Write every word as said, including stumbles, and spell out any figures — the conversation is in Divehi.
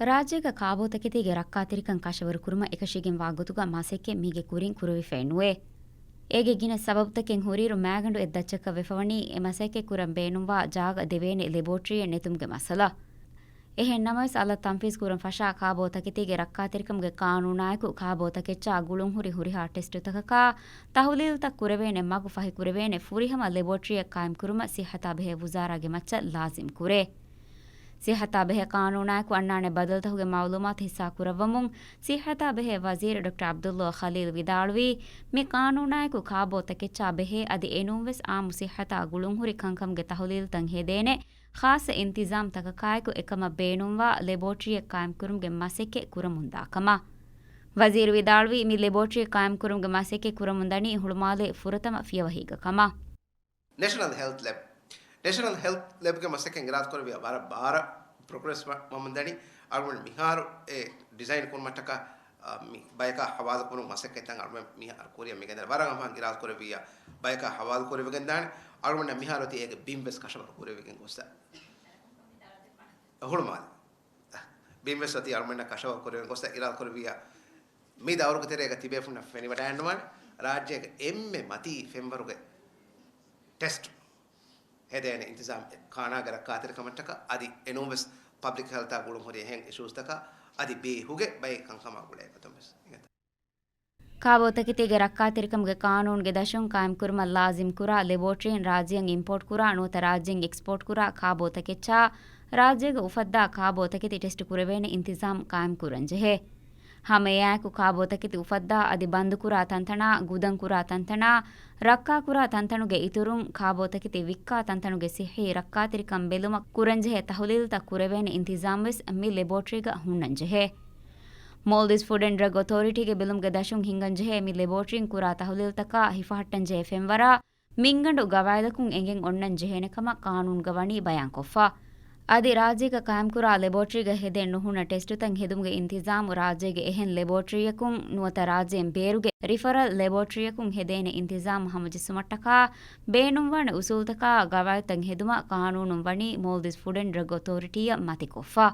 ރާއްޖޭގަ ކާބޯތަކެތީގެ ރައްކާތެރިކަން ކަށަވަރުކުރުމަށް އެކަށީގެންވާ ގޮތުގަ މަސައްކަތް މީގެ ކުރިން ކުރެވިފައެއް ނުވޭ. އޭގެ ގިނަ ސަބަބުތަކެއް ހުރިއިރު މާގަނޑު އެއްދައްޗަކަށް ވެފަވަނީ އެ މަސައްކަތް ކުރަން ބޭނުންވާ ޖާގަ ދެވޭނެ ލެބޯޓްރީއެއް ނެތުމުގެ މައްސަލަ. އެހެން ނަމަވެސް، އަލަށް ތަންފީޒް ކުރަން ފަށާ ކާބޯތަކެތީގެ ރައްކާތެރިކަމުގެ ޤާނޫނާއެކު ކާބޯތަކެއްޗާ ގުޅުންހުރި ހުރިހާ ޓެސްޓުތަކަކާ ތަހުލީލުތައް ކުރެވޭނެ މަގު ފަހިކުރެވޭނެ ފުރިހަމަ ލެބޯޓްރީއެއް ޤާއިމްކުރުމަށް ސިއްހަތާ ބެހޭ ވުޒާރާގެ މައްޗަށް ލާޒިމް ކުރޭ. ސިއްހަތާ ބެހޭ ޤާނޫނާއެކު އަންނާނެ ބަދަލުތަކުގެ މައުލޫމާތު ހިއްސާ ކުރައްވަމުން، ސިއްހަތާ ބެހޭ ވަޒީރު ޑޮކްޓަރ ޢަބްދުﷲ ޚަލީލް ވިދާޅުވީ، މި ޤާނޫނާއެކު ކާބޯތަކެއްޗާ ބެހޭ އަދި އެނޫންވެސް އާއްމު ސިއްހަތާ ގުޅުންހުރި ކަންކަމުގެ ތަހުލީލުތައް ހެދޭނެ ޚާއްޞަ އިންތިޒާމްތަކަކާއެކު އެކަމަށް ބޭނުންވާ ލެބޯޓްރީއެއް ޤާއިމްކުރުމުގެ މަސައްކަތް ކުރަމުންދާ ކަމަށް. ވަޒީރު ވިދާޅުވީ، މި ލެބޯޓްރީ ޤާއިމްކުރުމުގެ މަސައްކަތް ކުރަމުންދަނީ ހުޅުމާލޭ ފުރަތަމަ ފިޔަވަހީގަ ކަމަށް. ނޭޝަނަލް ހެލްތް ލެބް. ނޭޝަނަލް ހެލްތް ލެބްގެ މަސައްކަތް އިރާދަކުރެއްވިޔާ ވަރަށް ބާރަށް ޕްރޮގްރެސް ވަ-، ވަމުންދަނީ. އަޅުގަނޑު މިހާރު އެ ޑިޒައިން ކުރުމަށްޓަކާ، އަ، މި ބަޔަކާ ހަވާލު ކުރުން މަސައްކަތްތައް އަޅުގަނޑު މިހާރު ކުރިއަށް މިގެންދާނެ. ވަރަށް އަހަން އިރާދަކުރެއްވިއްޔާ ބަޔަކާ ހަވާލު ކުރެވިގެންދާނެ. އަޅުގަނޑަށް މިހާރު އޮތީ އޭގެ ބިން ވެސް ކަށަވަރު ކުރެވިގެން ގޮސް. ހުޅުމާލެ. ބިން ވެސް އޮތީ އަޅުގަނޑަށް ކަށަވަރު ކުރެވިގެން ގޮސް އިރާދަކުރެއްވިއްޔާ މި ދައުރުގެ ތެރޭގަ ތިބޭފުންނަށް ފެނިވަޑައިގަންނަވާނެ. ރާއްޖޭގެ އެންމެ މަތީ ފެންވަރުގެ ޓެސްޓް ހެދޭނެ އިންތިޒާމް ކާނާގެ ރައްކާތެރިކަމަށްޓަކާ އަދި އެނޫންވެސް ޕަބްލިކް ހެލްތާ ގުޅުންހުރި އެހެން އިޝޫސްތަކާ އަދި ބޭހުގެ ބައެއް ކަންކަމާ ގުޅޭ ގޮތުން ވެސް އިނގޭތޯ. ކާބޯތަކެތީގެ ރައްކާތެރިކަމުގެ ޤާނޫނުގެ ދަށުން ޤާއިމްކުރުމަށް ލާޒިމްކުރާ ލެބޯޓްރީން ރާއްޖެއަށް އިމްޕޯޓްކުރާ ނުވަތަ ރާއްޖެއިން އެކްސްޕޯޓްކުރާ ކާބޯތަކެއްޗާ ރާއްޖޭގަ އުފައްދާ ކާބޯތަކެތި ޓެސްޓް ކުރެވޭނެ އިންތިޒާމް ޤާއިމްކުރަންޖެހޭ. ހަމައެއާއެކު ކާބޯތަކެތި އުފައްދާ އަދި ބަންދުކުރާ ތަންތަނާ، ގުދަންކުރާ ތަންތަނާ، ރައްކާކުރާ ތަންތަނުގެ އިތުރުން، ކާބޯތަކެތި ވިއްކާ ތަންތަނުގެ ޞިއްޙީ ރައްކާތެރިކަން ބެލުމަށް ކުރަންޖެހޭ ތަހުލީލުތައް ކުރެވޭނެ އިންތިޒާމްވެސް މި ލެބޯޓްރީގަ ހުންނަންޖެހޭ. މޯލްޑިވްސް ފުޑް އެންޑް ޑްރަގް އޮތޯރިޓީގެ ބެލުމުގެ ދަށުން ހިންގަންޖެހޭ މި ލެބޯޓްރީން ކުރާ ތަހުލީލުތަކާ ހިފަހައްޓަންޖެހޭ ފެންވަރާ، މިންގަނޑު ގަވާއިދަކުން އެނގެން އޮންނަން ޖެހޭނެ ކަމަށް ޤާނޫނުގަ ވަނީ ބަޔާންކޮށްފަ. އަދި ރާއްޖޭގަ ޤާއިމްކުރާ ލެބޯޓްރީގަ ހެދެން ނުހުންނަ ޓެސްޓުތައް ހެދުމުގެ އިންތިޒާމު ރާއްޖޭގެ އެހެން ލެބޯޓްރީއަކުން ނުވަތަ ރާއްޖޭން ބޭރުގެ ރިފަރަލް ލެބޯޓްރީއަކުން ހެދޭނެ އިންތިޒާމު ހަމަޖެއްސުމަށްޓަކާ ބޭނުންވާނެ އުސޫލުތަކާ ގަވާއިދުތައް ހެދުމަށް ޤާނޫނުން ވަނީ މޯލްޑިވްސް ފުޑް އެންޑް ޑްރަގް އޮތޯރިޓީއަށް މަތިކޮށްފަ.